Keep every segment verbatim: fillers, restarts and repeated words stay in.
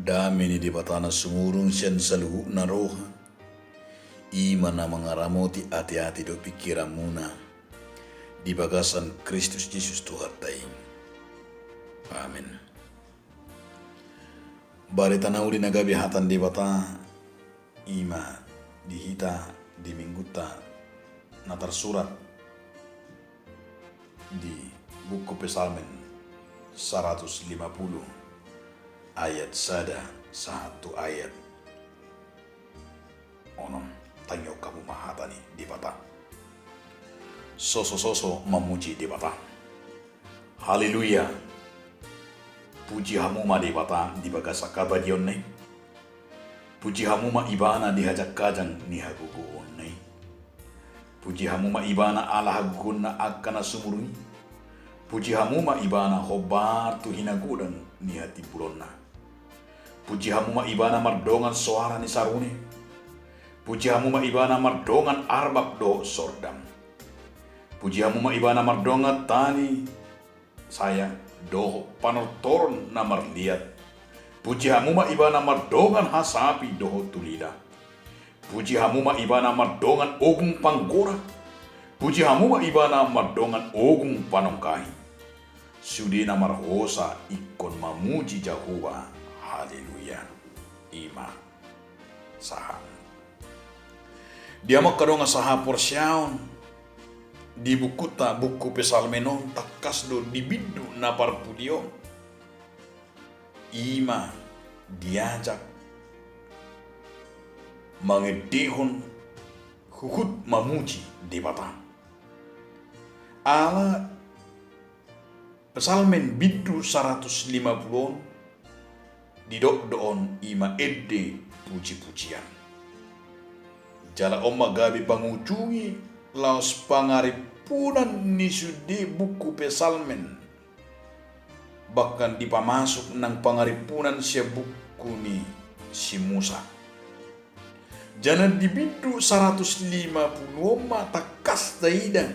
Dame ni Debata na sumurung sian saluhutna roha, i ma na mangaramoti ateate dohot pingkiranmuna di bagasan Kristus Jesus Tuhanta i. Amen. Barita na uli na gabe hata ni Debata i ma di hita di minggunta na tarsurat di buku Psalmen saratus lima pulu ayat sada sahat tu ayat onom. Tangihon hamu ma hata ni Debata. Sosososo mamuji Debata. Haleluya. Puji hamu ma Debata di bagasan habadiaonna i. Puji hamu ma Ibana di hajakajak ni hagogoonna i. Puji hamu ma Ibana ala hagogoonna angka na sumurung i. Puji hamu ma Ibana hombar tu hinagodang ni hatimbulonna. Puji hamu ma Ibana mardongan soara ni sarune. Puji hamu ma Ibana mardongan arbab dohot sordam. Puji hamu ma Ibana mardongan tali sayang dohot panortoron na marliat. Puji hamu ma Ibana mardongan hasapi dohot tulila. Puji hamu ma Ibana mardongan ogung panggora. Puji hamu ma Ibana mardongan ogung panongkahi. Sude na marhosa ingkon mamuji Jahowa. Haleluya. I ma sahat. Dia ma angka dongan sahaporseaon, di bukunta, buku Psalmen on tangkas do di bindu na parpudi on, i ma diajak mangendehon huhut mamuji Debata. Ala Psalmen bindu saratus lima pulu on didok do on i ma ende pujipujian. Jala on ma gabe pangujungi laos pangarimpunan ni sude buku Psalmen, bahkan dipamasuk nang pangarimpunan sian buku ni si Musa. Jala di bindu saratus lima pulu on ma tangkas taida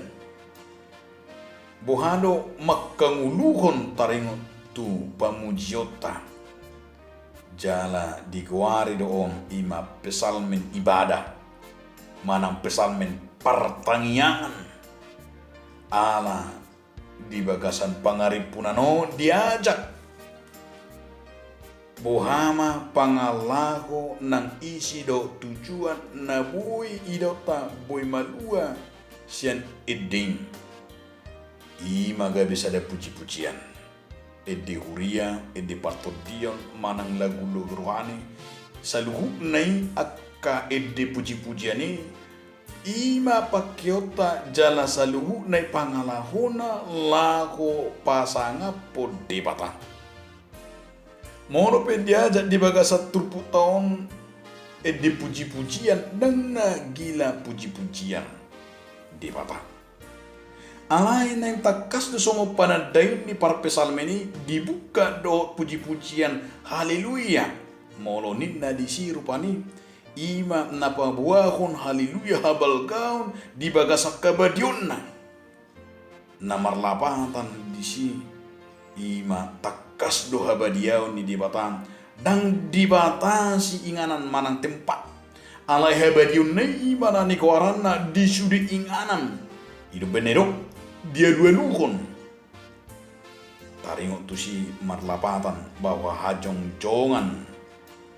boha do mangkangoluhon taringot tu pamujionta. Jala digoari do on i ma Psalmen ibadah manang Psalmen partangiangan. Ala di bagasan pangarimpunan on diajak boha ma pangalaho nang isi dohot tujuan na boi idaonta boi malua sian ende i. I ma gabe sada pujipujian, ende huria, ende partondion manang lagu-lagu rohani. Saluhutna i angka ende pujipujian i, i ma pangkeonta jala saluhutna i pangalahona laho pasangaphon Debata. Molo pe diajak di bagasan turpukta on ende pujipujian, ndang na gila pujipujian Debata. Alai naeng tangkas do songon panandaion ni parpsalmen i, dibuka dohot pujipujian haleluya. Molo ninna disi rupani, i ma na paboahon haleluya habalgaon di bagasan habadiaonna. Na marlapatan disi, i ma tangkas do habadiaon ni Debata, ndang dibatasi inganan manang tempat. Alai habadiaonna i ma na nigoaranna di sude inganan. I do umbahen na didok dialualuhon. Taringot tusi marlapatan bahwa hajongjongan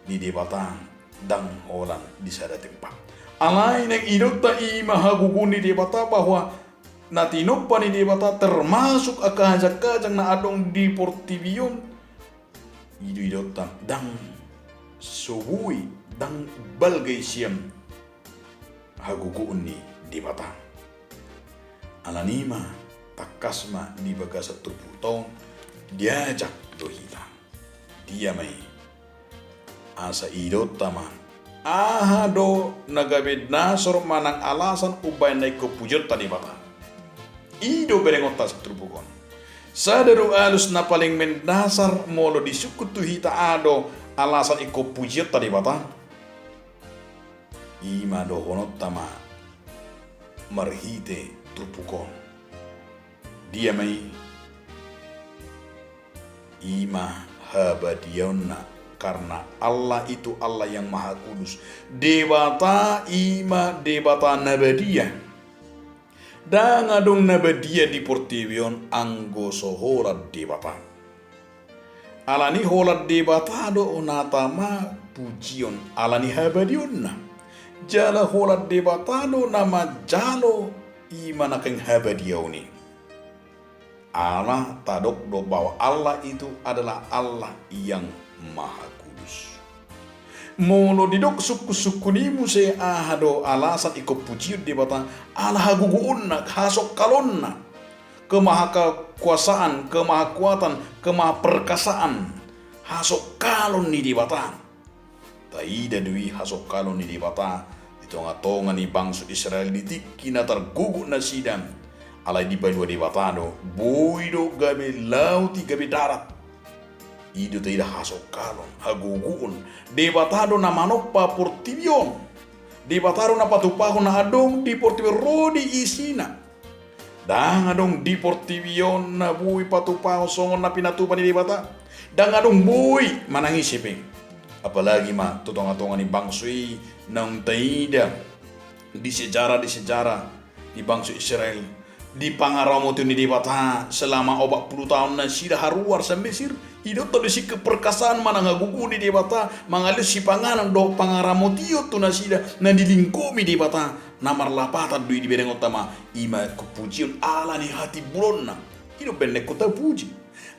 ni Debata ndang holan di sada tempat. Alai naeng idaonta i ma hagogoon ni Debata bahwa na tinompa ni Debata termasuk angka hajakajak na adong di portibi on. I do idaonta ndang so boi, ndang balga i sian hagogoon ni Debata. Alani i ma tangkas ma di bagasan turpukta on diajak do hita. Dia ma i? Asa idaonta ma aha do na gabe dasor manang alasan umbahen na ingkon pujionta Debata. I do berengonta sian turpuk on. Sada do alus na paling mendasar molo disungkun tu hita aha do alasan ingkon pujionta Debata. I ma dohononta ma marhite turpuk on. Dia ma i? I ma habadiaonna Karena Allah itu Allah yang Maha Kudus. Debata i ma Debata na badia. Ndang adong na badia di portibi on anggo so holan Debata. Alani holan Debata do na tama pujion alani habadiaonna. Jala holan Debata do na manjalo i ma nangkin habadiaon i. Ala tadok do bahwa Allah itu adalah Allah yang Maha Kudus. Molo didok sungkun-sungkun i muse, aha do alasan ingkon pujion Debata? Ala hagogoonna, hasongkalonna, kemahakuasaan, kemahakuatan, kemahaperkasaan, hasongkalon ni Debata. Taida do i hasongkalon ni Debata di tonga-tonga ni bangso Israel di tingki na targogo nasida. Alai dipalua Debata do, boi do gabe laut i gabe darat. I do taida hasongkalon, hagogoon. Debata do na manompa portibi on. Debata do na patupahon na adong di portibi on ro di isina. Ndang adong di portibi on na boi patupahon songon na pinatupa ni Debata. Ndang adong boi manang ise pe. Apalagi ma tu tonga-tonga ni bangso i naung taida di sejarah, di sejarah ni bangso Israel, di pangaramotion ni Debata selama opat pulu taon nasida haruar sian Mesir. Ido tong do singkop perkasaan manang hagogoon ni Debata mangalehon sipanganon dohot pangaramotion tu nasida na dilinggomi Debata. Na marlapatan do i di berengonta ma, i ma ingkon pujion alani hatimbulonna. I do umbahen na ingkon tapuji.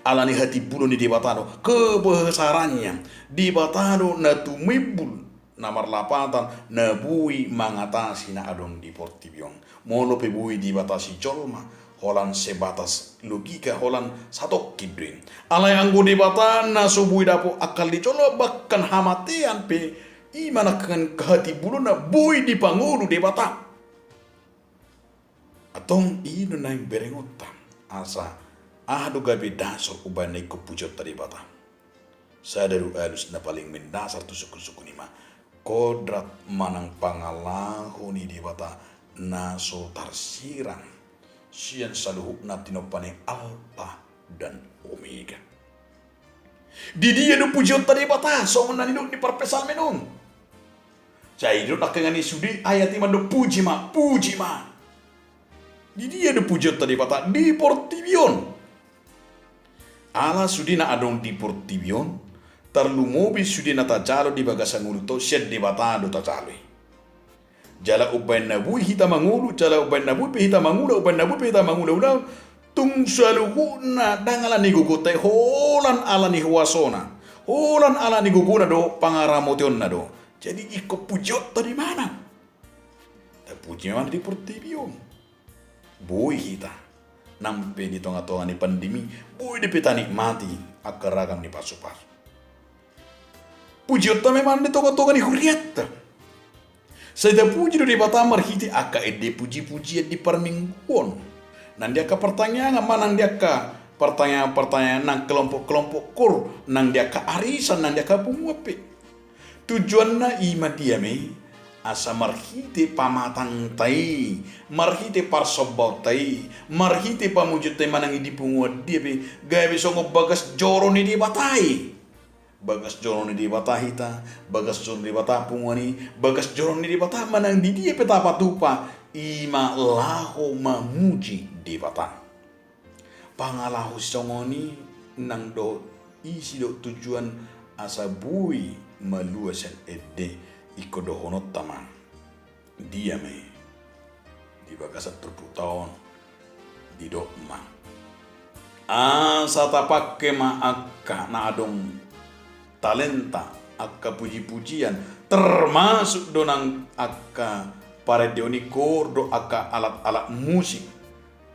Alani hatimbulon ni Debata do, kebesarannya. Debata do na tumimbul, na marlapatan, na boi mangatasi na adong di portibi on. Molo pe boi dibatasi jolma, holan sebatas logika, holan satongkin do i. Alai anggo Debata na so boi dapot akal ni jolma, bahkan hamatean pe, i ma nangkin hatimbulonna boi dipangolu Debata. Antong i do naeng berengonta, asa aha do gabe dasar umbahen na ingkon pujionta Debata? Sada do alus na paling mendasar tu sungkun-sungkun i ma, kodrat manang pangalaho ni Debata na so tarsiram sian saluhutna tinompa ni Alfa dan Omega. Di dia do pujionta Debata, songon na nidok ni parpsalmen on? Sai didok nangkin i sude ayat i mandok, puji ma, puji ma. Di dia do pujionta Debata? Di portibi on. Ala sude na adong di portibi on, tarlumobi sude na tajalo di bagasan ngolunta on, sian Debata do tajalo i. Jala umbahen na boi hita mangolu, jala umbahen na boi pe hita mangula, umbahen na boi pe hita mangula ulaon, tung saluhutna ndang alani gogonta i, holan alani huasona, holan alani gogona do, pangaramotionna do. Jadi ingkon pujionta di mana? Tapuji ma di portibi on. Boi hita, nang pe di tonga-tonga ni pandemi, boi dope tanikmati angka ragam ni pasu-pasu. Pujionta memang di tonga-tonga ni hurianta. Sai tapuji do Debata marhite angka ende puji-pujian di parmingguon, nang di angka partangiangan manang di angka partangiangan-partangiangan nang kelompok-kelompok kur, nang di angka arisan, nang di angka punguan pe. Tujuanna i ma dia ma i, asa marhite pamatangta i, marhite parsombaonta i, marhite pamujionta i manang i di punguan dia pe, gabe songon bagas joro ni Debata i. Bagas joro ni Debata hita, bagas joro ni Debata punguan i, bagas joro ni Debata manang di dia pe tapatupa, i ma laho mamuji Debata. Pangalaho songon i nang dohot isi dohot tujuan asa boi malua sian ende, ingkon dohononta ma. Dia ma i di bagasan turpukta on didok ma, asa tapangke ma angka na adong talenta, angka puji-pujian, termasuk do nang angka parendeon i, koor do angka alat-alat musik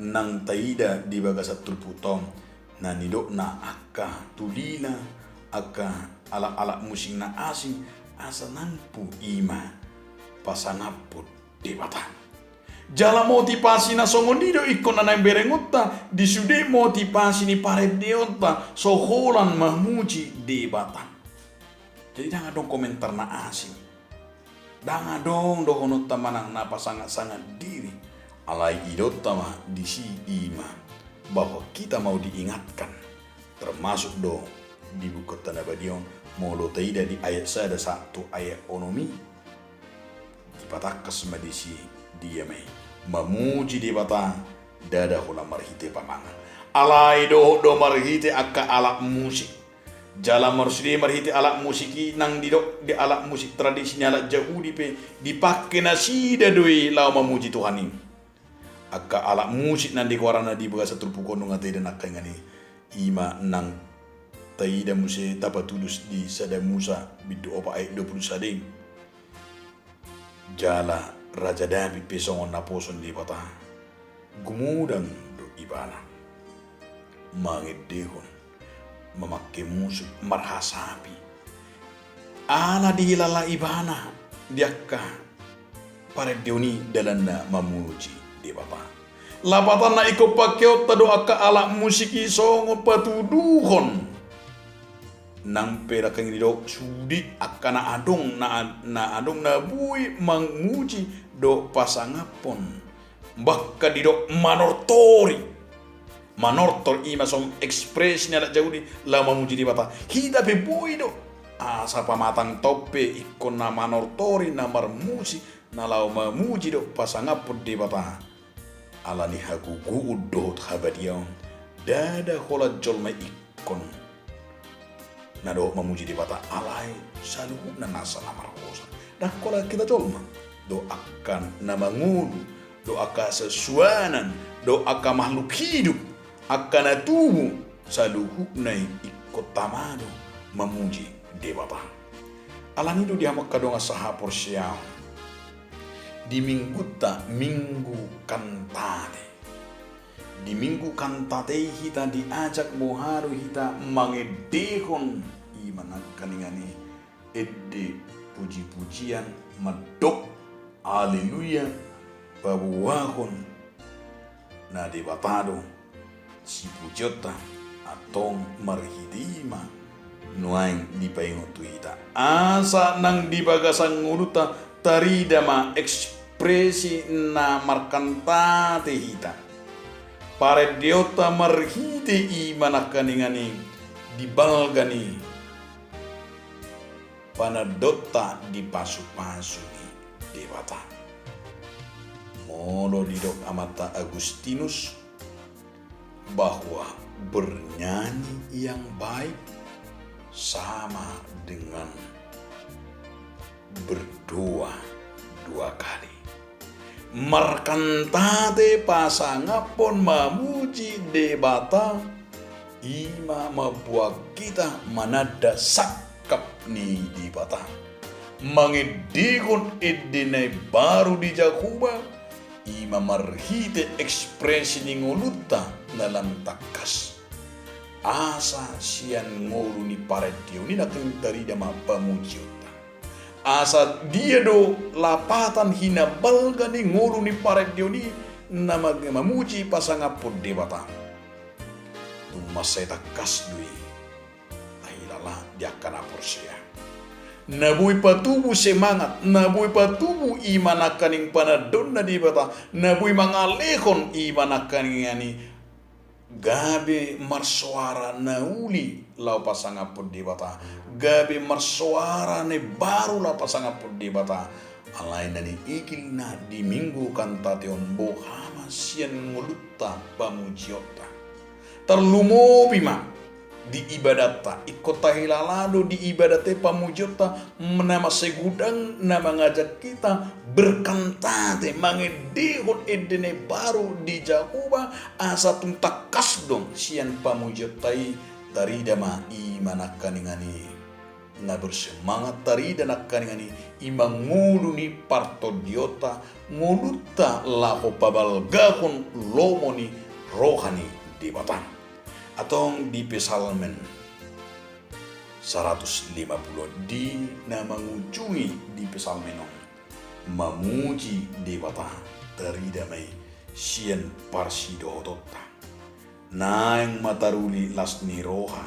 nang taida di bagasan turpukta on, na nidokna angka tulila, angka alat-alat musik na asing, asa nang pu i ma pasangaphon Debata. Jala motivasi na songon i do ingkon na naeng berengonta di sude motivasi ni parendeonta so holan mamuji Debata. Jadi ndang adong komentar na asing. Ndang adong dohononta manang na pasangat-sangat diri. Alai idaonta ma disi i ma bahwa kita mau diingatkan, termasuk do di bukuta na badia on, Molo taida di ayat sada sahat tu ayat onom i, dipatangkas ma disi dia ma i. Mamuji Debata, ndada holan marhite pamangan. Alai dohot do marhite angka alat musik. Jala marsude marhite alat musik i, nang didok di alat musik tradisi ni halak Jahudi pe, dipangke nasida do i laho mamuji Tuhan i. Angka alat musik nang di goarna di bagasan turpuk on nunga taida nangkaningan i. I ma nang taida muse tapatudos di Sada Musa bindu opat ayat dua pulu sada i. Jala Raja Daud pe songon naposo ni Debata, gumodang do ibana mangendehon, mamangke musik, marhasapi. Ala dihilala ibana di angka parendeon i dalanna mamuji Debata. Lapatanna ingkon pangkeonta do angka alat musik i songon patuduhon. Nang pe nangkaningan didok sude angka na adong, na, na adong na boi mamuji dohot pasangaphon. Bahkan didok manortori. Manortor i ma songon ekspresi ni halak Jahudi laho mamuji Debata. Hita pe boi do asa pamatangta on pe ingkon na manortori, na marmusik, na laho mamuji dohot pasangaphon Debata. Ala ni hagogoon dohot habadiaon, ndada holan jolma ingkon na dohot mamuji Debata, alai saluhutna nasa na marhosa. Ndang holan hita jolma, dohot angka na mangolu, dohot angka hasuhuton, dohot angka makhluk hidup, angka na tubu, saluhutna i ingkon tama do mamuji Debata. Ala ni i do di hamu angka dongan sahaporseaon, di minggunta, Minggu Kantate. Di Minggu Kantate i hita diajak boha do hita mangendehon, i ma nangkaningan i, ende pujipujian mandok Haleluya, paboahon na Debata do sipujionta, antong marhite i ma nuaeng dipaingot tu hita. Asa nang di bagasan ngolunta tarida ma ekspresi na markantate hita. Parendeonta marhite i ma nangkaningan i di balga ni panandaonta di pasupasu ni Debata. Molo didok amanta Agustinus, bahwa bernyanyi yang baik sama dengan berdoa dua kali. Markantate, pasangaphon, mamuji Debata, i ma mamboan hita mananda sangkap ni Debata. Mangendehon ende na imbaru di Jahowa, i ma marhite ekspresi ni ngolunta na lam tangkas. Asa sian ngolu ni parendeon i nangkin tarida ma pamujionta. Asa dia do lapatan hinabalga ni ngolu ni parendeon i na ma-, mamuji pasangaphon Debata? Tung mansai tangkas do i tahilala di angka na porsea. Na boi patubu semangat, na boi patubu i ma nangkaning panandaonna Debata, na boi mangalehon i ma nangkaningan i gabe marsoara na uli laho pasangaphon Debata, gabe marsoara na imbaru laho pasangaphon Debata. Alai na niigilna di Minggu Kantate on, boha ma sian ngolunta pamujionta. Tarlumobi ma di ibadatta, ingkon tahilala do di ibadatta i pamujionta, na mansai godang na mangajak hita berkantate, mangendehon ende na imbaru di Jahowa, asa tung tangkas do sian pamujionta i tarida ma i ma nangkaningan i na bersemangat, tarida nangkaningan i, i ma ngolu ni partondionta, ngolunta laho pabalgahon lomo ni roha ni Debata. Antong di Psalmen saratus lima pulu, di na mangujungi di Psalmen on, mamuji Debata tarida ma i sian parsidohotonta. Naeng ma taruli las ni roha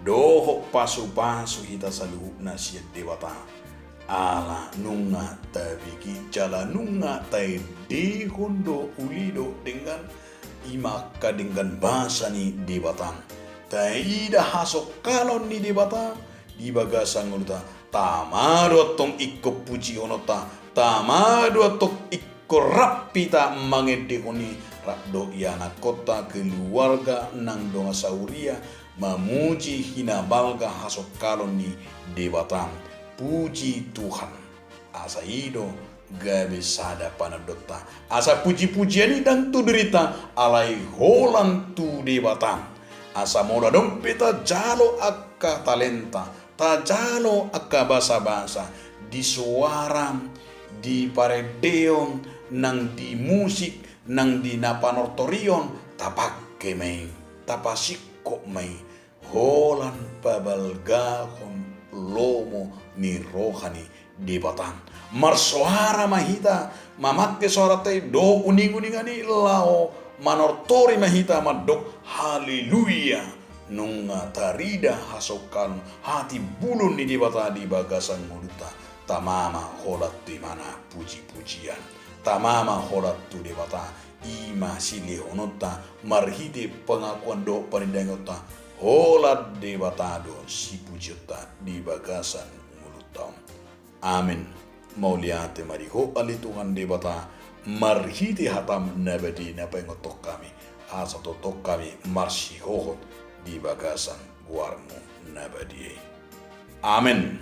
dohot pasupasu hita saluhutna sian Debata, ala nunga tabege jala nunga taendehon do uli dohot denggan, i ma angka denggan basa ni Debata. Taida hasongkalon ni Debata, di bagasan ngolunta. Tama do antong ingkon pujihononta, tama do antong ingkon rap hita mangendehon i, rap do ianakkonta, keluarga nang dongan sahuria mamuji hinabalga hasongkalon ni Debata. Puji Tuhan. Asa i do gabe sada panandonta. Asa puji-pujian i ndang tu dirita, alai holan tu Debata. Asa molo adong pe tajalo angka talenta, tajalo angka basa-basa, di soara, di parendeon, nang di musik, nang di na panortorion, tapangke ma i, tapasingkop ma i, holan pabalgahon lomo ni roha ni Debata. Marsoara ma hita, mamangke soaranta i dohot uning-uningan i laho manortori ma hita mandok haleluya. Nunga tarida hasongkalon, hatimbulon ni Debata di bagasan ngolunta. Tama ma holan tu ibana puji-pujian. Tama ma holan tu Debata. I ma silehononta marhite pengakuan dohot panindangonta, holan Debata do sipujionta di bagasan ngolunta on. Amen. Mauliate ma di Ho ale Tuhan Debata, marhite hataM na badia na paingothon hami, asa tongtong hami marsihohot di bagasan goarMu na badia i. Amen.